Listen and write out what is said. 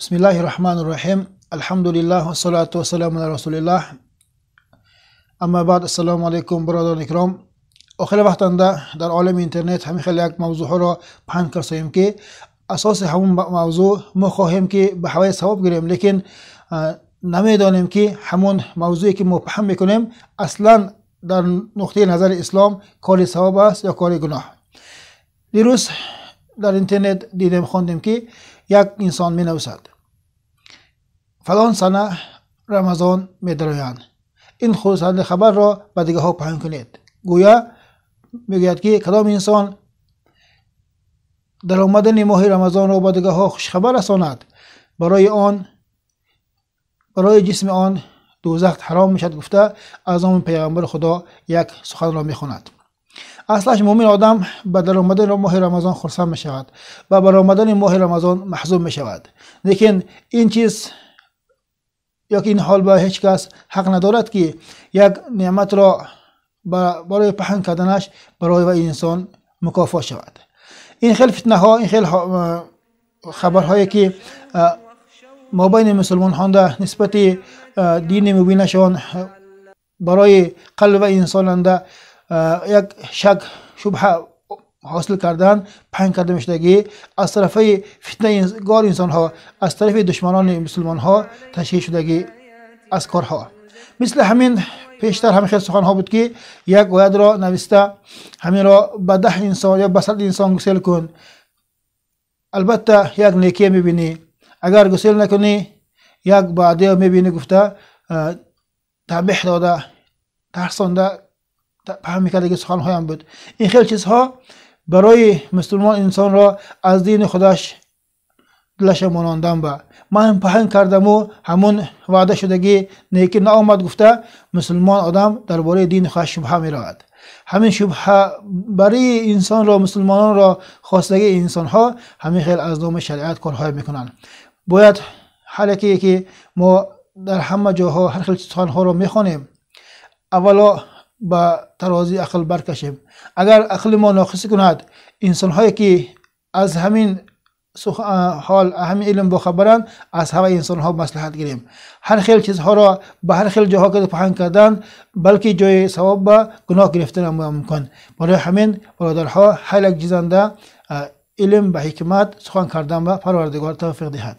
Бисмиллаҳи раҳмани раҳим. Алҳамдулиллаҳ вассалату вассаламу ала расулиллаҳ. Амма баъд, ассалому алайкум, бародарони икром. Охири вақтанда дар олами интернет ҳамин хел як мавзӯъҳоро паҳн кардем, ки асоси ҳамон мавзӯъ мо хоҳем, ки ба ҳаваи савоб гирем, лекин намедонем, ки ҳамон мавзӯе, ки мо паҳн мекунем, аслан дар нуқтаи назари ислом кори савоб аст ё кори гуноҳ. Дирӯз дар интернет дидем, хондем, ки як инсон менависад: фалон сана Рамазон медароянд, ин хурсанди хабарро ба дигарҳо паҳн кунед. Гӯя мегӯяд, ки кадом инсон дар омадани моҳи Рамазонро ба дигарҳо хушхабар расонад, барои он, барои ҷисми он дӯзах ҳаром мешавад, гуфта аз номи паёмбари Худо як суханро мехонад. Аслаш мӯмин одам ба даромадани моҳи Рамазон хурсанд мешавад ва баромадани моҳи Рамазон маҳзун мешавад, лекин ин чиз ё ки ин ҳол ба ҳеҷ кас ҳақ надорад, ки як неъматро барои паҳн карданаш барои вай инсон мукофот шавад. Ин хел фитнаҳо, ин хел хабарҳое, ки мобайни мусулмонҳонда нисбати дини мубинашон барои қалби инсонанда як шак шубҳа ҳосил кардан паҳн карда мешудагӣ, аз тарафаи фитнагор инсонҳо, аз тарафи душманони мусулмонҳо ташкил шудагӣ аз корҳо. Мисли ҳамин пештар ҳамин хел суханҳо буд, ки як оятро нависта, ҳаминро ба 10 инсон ё ба 100 инсон гусел кун, албатта як некие мебинӣ, агар гусел накунӣ, як баъдия мебинӣ, гуфта танбеҳ дода, тарсонда паҳн мекардаги суханҳоям буд. Ин хел чизҳо барои мусулмон инсонро аз дини худаш дилаша монондан ба ман паҳн кардаму ҳамун ваъда шудагӣ некӣ наомад, гуфта мусулмон одам дар бораи дини худаш шубҳа меравад. Ҳамин шубҳа барои инсонро, мусулмононро хостагии инсонҳо ҳамин хел аз номи шариат корҳое мекунанд. Бояд ҳар яке, ки мо дар ҳама ҷоҳо ҳар хел суханҳоро мехонем, аввало ба тарозии ақл баркашем. Агар ақли мо ноқисӣ кунад, инсонҳое, ки аз ҳамин ҳол, ҳамин илм бохабаранд, аз ҳамаи инсонҳо маслиҳат гирем. Ҳар хел чизҳоро ба ҳар хел ҷоҳо ки паҳн кардан, балки ҷои савоб ба гуноҳ гирифтан мумкин. Барои ҳамин, бародарҳо, ҳар як ҷизанда илм ба ҳикмат сухан кардан ба Парвардигор тавфиқ диҳад.